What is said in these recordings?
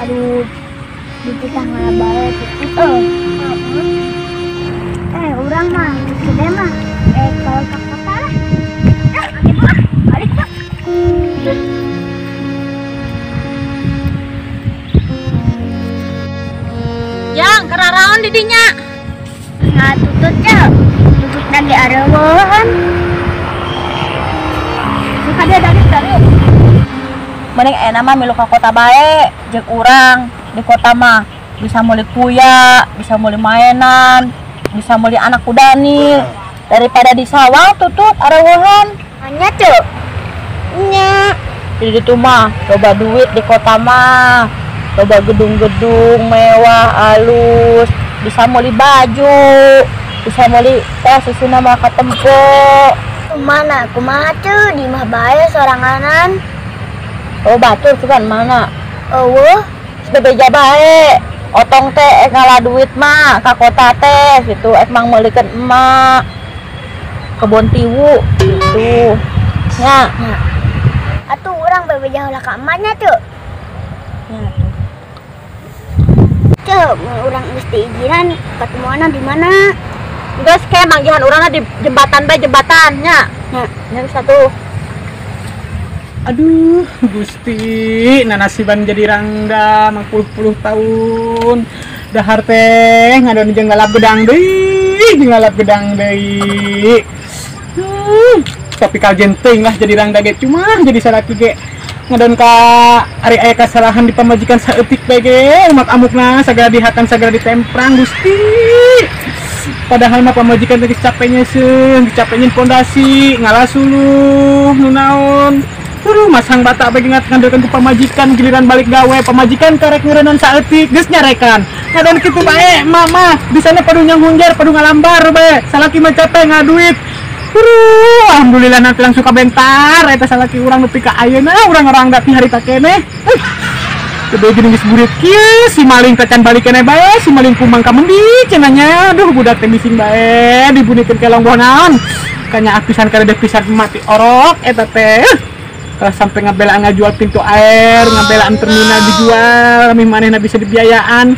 Aduh, dititah ngalabae tutut. Urang mah gede mah. Kalau ke kota lah. Ibu ah, balik Pak. Yang keraraon di dinya. Nah, tutut ya. Tutut lagi areuweun. Suka dia dari. Mending enak mah milu ka kota bae, jeung urang di kota mah bisa meuli kuya, bisa meuli mainan, bisa meuli anak kuda nih. Daripada di sawah tutut areuweun. Nya cuk. Nya. Jadi itu mah loba duit di kota mah. Loba gedung-gedung mewah halus, bisa meuli baju, bisa meuli tas susuna mah katempo. Mana kumaha ceu di mah bae soranganan. Oh batur cuman mana? Eueuh, bebeja bae. Otong teh ngalah duit mah ka kota teh gitu, ek mang meulikeun emak. Kebon tiwu gitu. Nya. Atuh urang bebeja heula ka emaknya ceu. Nya atuh. Ceu, urang geus diizinan ketemuanna di mana? Geus ke manggihan urangna di jembatan bae jembatan nya. Nya, nya geus atuh. Aduh, Gusti, nanasiban jadi rangda mangpuluh-puluh tahun. Dahar teh ngadon jeung lalap gedang deui, jeung lalap gedang deui. Tapi kajen teuing lah jadi rangda ge cuma jadi salaki ge ngadon ka ari aya kasalahan di pamajikan saeutik bae ge, umat amukna sagala dihakan sagala ditemprang Gusti. Padahal mah pamajikan teh geus capek nyeuseuh, geus capek nyeun pondasi, ngalah suluh, nu naon. Aduh, masang bata bagi ngandelkeun ku pamajikan giliran balik gawe pamajikan karek ngeureunnan saeutik geus nyarekan ngadon kitu bae mama di sana padu nyang hunjar padu ngalambar bae salaki mah capek ngaduit. Aduh, alhamdulillah nanti langsung kabentar eta salaki urang nepi ka ayeuna urang ngarangda ti harita keneh. Gede geuning geus burit kieu si maling teh can balik keneh bae si maling kumang ka mendi cenah nya. Aduh budak teh bising bae dibunikeun kelong boh naon kanya apisan karedeh pisan mati orok eta teh. Sampai ngabelaan ngajual pintu air, ngabelaan terminal dijual, mih manehna bisa dibiayaan.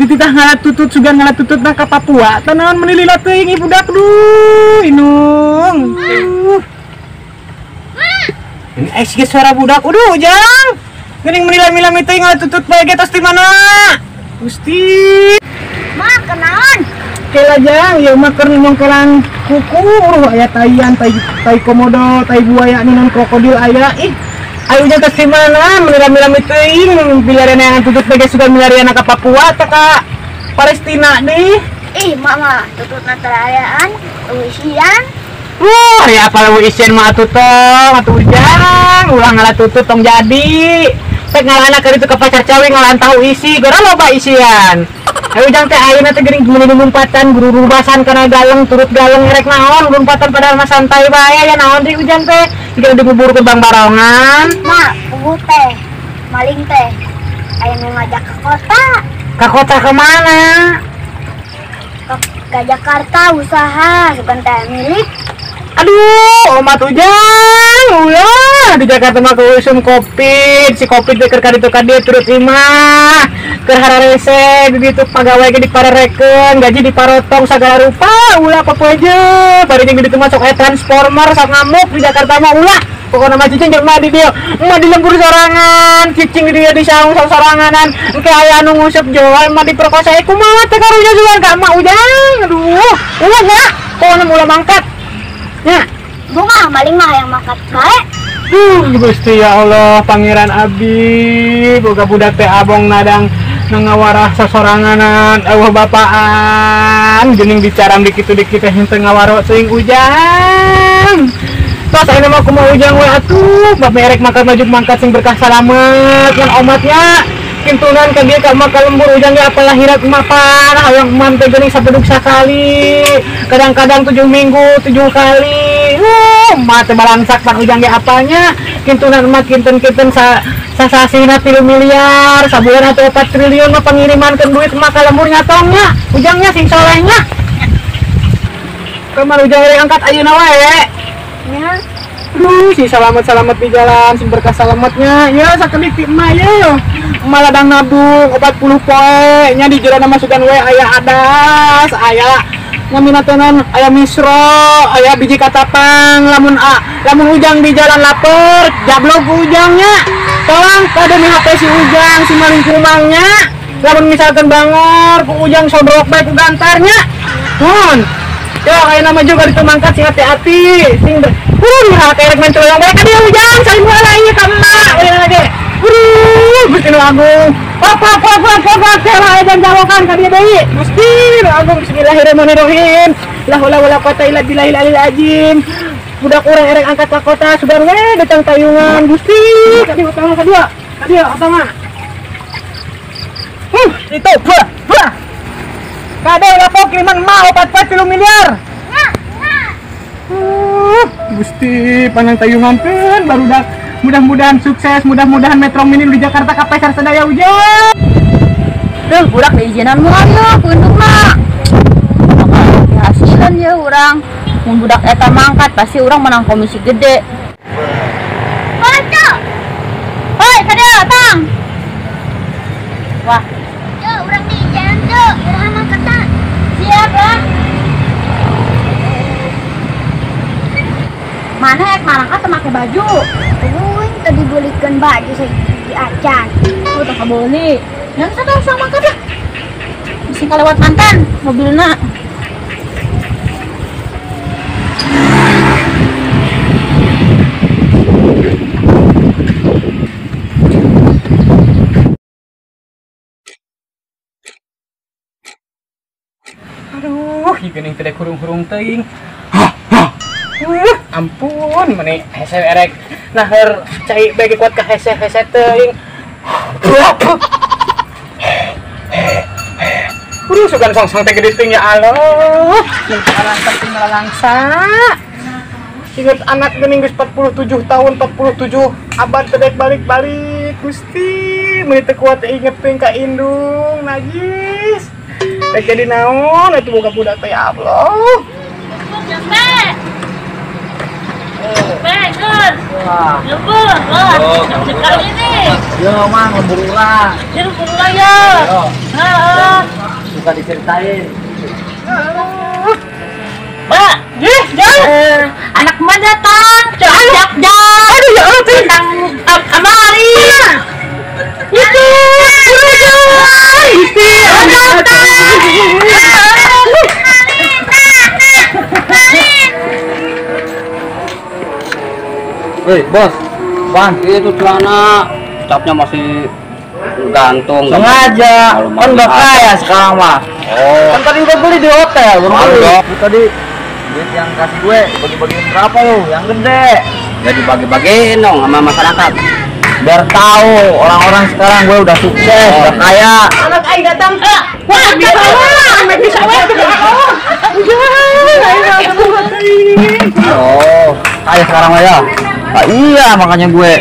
Dititah ngalat tutut, sugan ngalat tutut nah ka Papua. Tanaon meuni lila teuing ieu budak duh, inung. Ini geus suara budak. Uduh, Ujang. Geuning meuni lami-lami teuing ngalat tutut bae ge tos di mana? Gusti. Ma, kenaon? Kela jang, ieu mah keur nyongkelan kuku, uruh aya taian, tai komodo, tai buaya, non krokodil aya. Ih, ayo ujang tos di mana? Meuni lami-lami teuing bilarian yang tutut bae sugan milarian ka Papua teh ka Palestina deui. Ih, mama, tututna teh ayaan, eusian. Wah, ya apa eusian mah atuh tong, atuh ujang, ulah ngalah tutut tong jadi. Pek ngalahan ka ditu ka pacar cawe ngalahan tahu isi, geura loba isian. Ayo ujang teh ayeuna teh geuning meuni lumpatan gururubasan kana galeng turut galeng rek naon lumpatan padahal mah santai bae aya naon deui ujang teh jika dibubur ke bang barongan. Ma, puguh teh maling teh aya nu ngajak ke kota. Ka kota ke mana? Ke Jakarta usaha bukan teh milik. Aduh, omat ujang, ulah di Jakarta mah keusum Covid, si Covid teh keur ka ditu ka dieu turut imah, keur hararese di ditu pagawe ge diparerekeun, gaji diparotong sagala rupa, ulah apa aja. Bari jeung di ditu mah sok aya transformer sok ngamuk di Jakarta mah ulah. Pokona mah cicing jeung mah di dieu, mah di lembur sorangan, cicing di dieu di saung soranganan, engke aya anu nguseup jual mah diperkosa kumaha teh karunya jual ka emak ujang. Aduh, ulah nya, pokona ulah mangkat. Ya, bunga maling mah yang mangkat bae. Duh, Gusti ya Allah, Pangeran Abi, boga budak teh abong nadang ngawarah sasoranganan, eueuh bapaan, geuning dicaram dikitu-dikitu teh henteu ngawaro teuing ujang. Tos ayeuna mah kumaha ujang we atuh, bape erek mangkat maju mangkat sing berkah salamet ngan omatnya. Kintunan ka dieu ka emak ka lembur ujang ge apalah hirat emak parah hayang emak teh geuning sabeduk sakali. Kadang-kadang 7 minggu 7 kali. Emak teh balangsak pan ujang ge apalnya. Kintunan emak kinten-kinten sasasihna 3 miliar, sabulan atau 4 triliun mah pengirimankeun duit emak ka lembur nyatongnya. Ujangnya sing solehnya. Kamar ujang rek angkat ayeuna wae. Nya. Aduh, si selamat-selamat di jalan, sing berkah selamatnya. Ya, sakedik ti emak ya. Emak ladang nabung 40 poe nya di jero nama sugan we aya adas, aya ngamina teh naon, aya misro, aya biji katapang, lamun lamun Ujang di jalan lapar, jablok Ujangnya. Tolong pada mi HP si Ujang, si maling kumangnya. Lamun misalkan bangor, ku Ujang sodrok bae ku gantarnya. Mun. Yo aya nama juga ditu mangkat sing hati-hati, sing hurung erek main celoyong bae ka dieu Ujang, salim heula ieu ka emak. Udah lagi. Hurung Gusti Nu Agung. Papa papa papa kela aya jawokan ka dieu deui. Gusti Nu Agung bismillahirrahmanirrahim. La haula wala quwata illa billahil aliyil azim. Budak urang erek angkat ka kota sugan we datang tayungan Gusti. Ka dieu utama ka dieu. Ka dieu utama. Itu bah bah. Kade lapok kiriman emak 4,3 miliar. Gusti panang tayungan pun barudak. Mudah-mudahan sukses, mudah-mudahan Metro Mini di Jakarta ka pasar sadaya Ujang. Duh, budak diizinan moal yeuh ku indung mah. Hasilan ya urang. Mun budak eta mangkat pasti urang menang komisi gede. Baca. Hoi, ka dieu tang. Wah. Yo, urang diizinan tuh, urang mangkat. Siap lah. Mana ek marangkat teu make baju? Euy, tadi belikan baju saya di acan. Oh, tak boleh. Yang sana usah mangkat lah. Bisa kalewat mantan mobilna. Aduh, ieu geuning teh hurung-hurung teuing. Ampun, meni hese erek naheur cai bege kuat ka hese-hese teuing. Uruh sugan songsong teh gede teuing ya Allah. Mun kalangsa teh ngalangsa. Ingat anak geuning geus 47 tahun, 47 abad teh balik-balik. Gusti, meuni teu kuat inget teuing ka indung, najis. Teh jadi naon atuh boga budak teh ya Allah. Wah. Lembur, wah, sekali ini. Yo, mang lembur urang. Ya lembur urang ya. Heeh. Suka diceritain. Mbak, jih, jang. Anak mah datang, jak jak. Aduh ya Allah, tentang kamari. Itu. Gusti, datang. Hei bos, bang itu celana capnya masih gantung. Sengaja, kan udah kaya sekarang mah. Oh. Kan tadi udah beli di hotel, baru beli. Tadi duit yang kasih gue bagi-bagiin berapa lu? Yang gede. Ya dibagi-bagiin dong sama masyarakat. Biar tahu orang-orang sekarang gue udah sukses, udah kaya. Anak aing datang. Wah, bisa wah, bisa wah. Oh, kaya sekarang mah ya. Ah, iya, makanya gue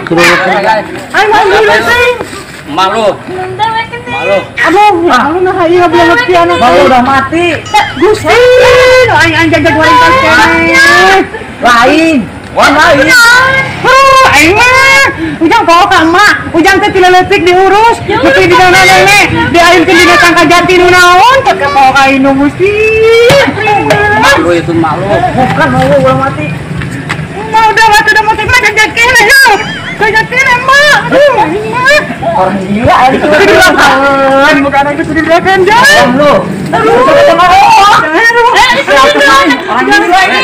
suruh ayo malu. Malu. Aduh, malu nah ieu belum ngerti anak. Malu udah mati. Gusti, aing aing jaga goreng keneh. Lain. Wah, lain. Huh, aing mah. Ujang poho ka emak. Ujang teh ti leutik diurus, nepi di dana nenek, diayunkeun dina tangka jati nu naon, teh ka poho ka indung Gusti. Malu itu malu. Bukan malu ulah mati. Emak udah mati mah jaga keneh yo. Jaga keneh emak. Aduh, emak. Orang gila ya. Itu dilakukan, bukan itu sudah dilakukan, Jang. Lu. Aduh. Orang gila ini.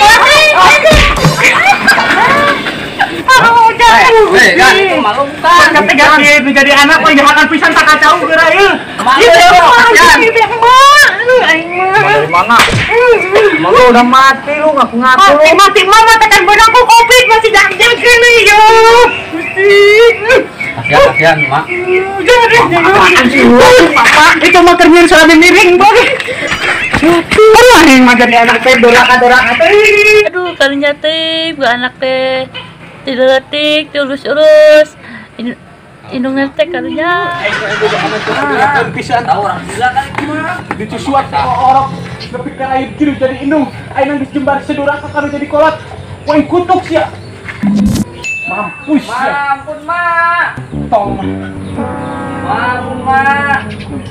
Aduh, Jang. Kan itu malu bukan. Kata jadi anak mah jahakan pisan tak kacau geura ieu. Malu. Emak. Aduh, aing mah. Dari mana? Malu udah mati lu ngaku-ngaku. Mati mati mama tekan benang ku covid masih jang-jang kene yo. Gusti. Kasihan mak. Jangan sih, Bapak. Itu mah keur nyieun surabi miring, Boy. Aduh, aing mah jadi anak teh doraka-doraka teh. Aduh, karunya teh, bu anak teh tidak diurus-urus. Indungna teh karunya. Aing boga anak teh pisan. Tahu orang gila kali gimana? Dicusuat orok nepi ka air kieu jadi indung. Aing geus jembar seduraka karu jadi kolot. Wah, kutuk sia. Mampus ya. Ampun, Mak. Tong. Ma, ma,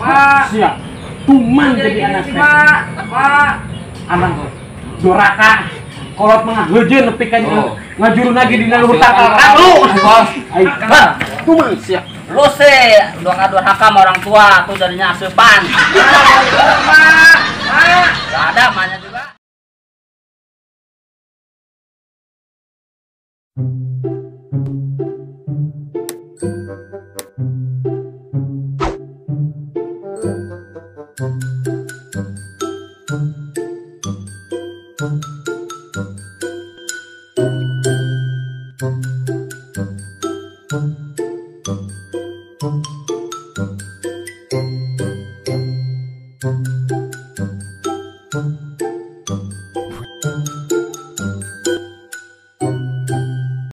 ma. Siap. Tuman jadi anak teh. Ma, ma. Anak doraka. Kolot mah heujeun nepi ka ngajuru lagi dina luhur tangkal. Lu. Bos. Ai, tuman siap. Lu sih durhaka sama orang tua tuh jadinya asupan. Ma, ma. Gak ada mahnya juga.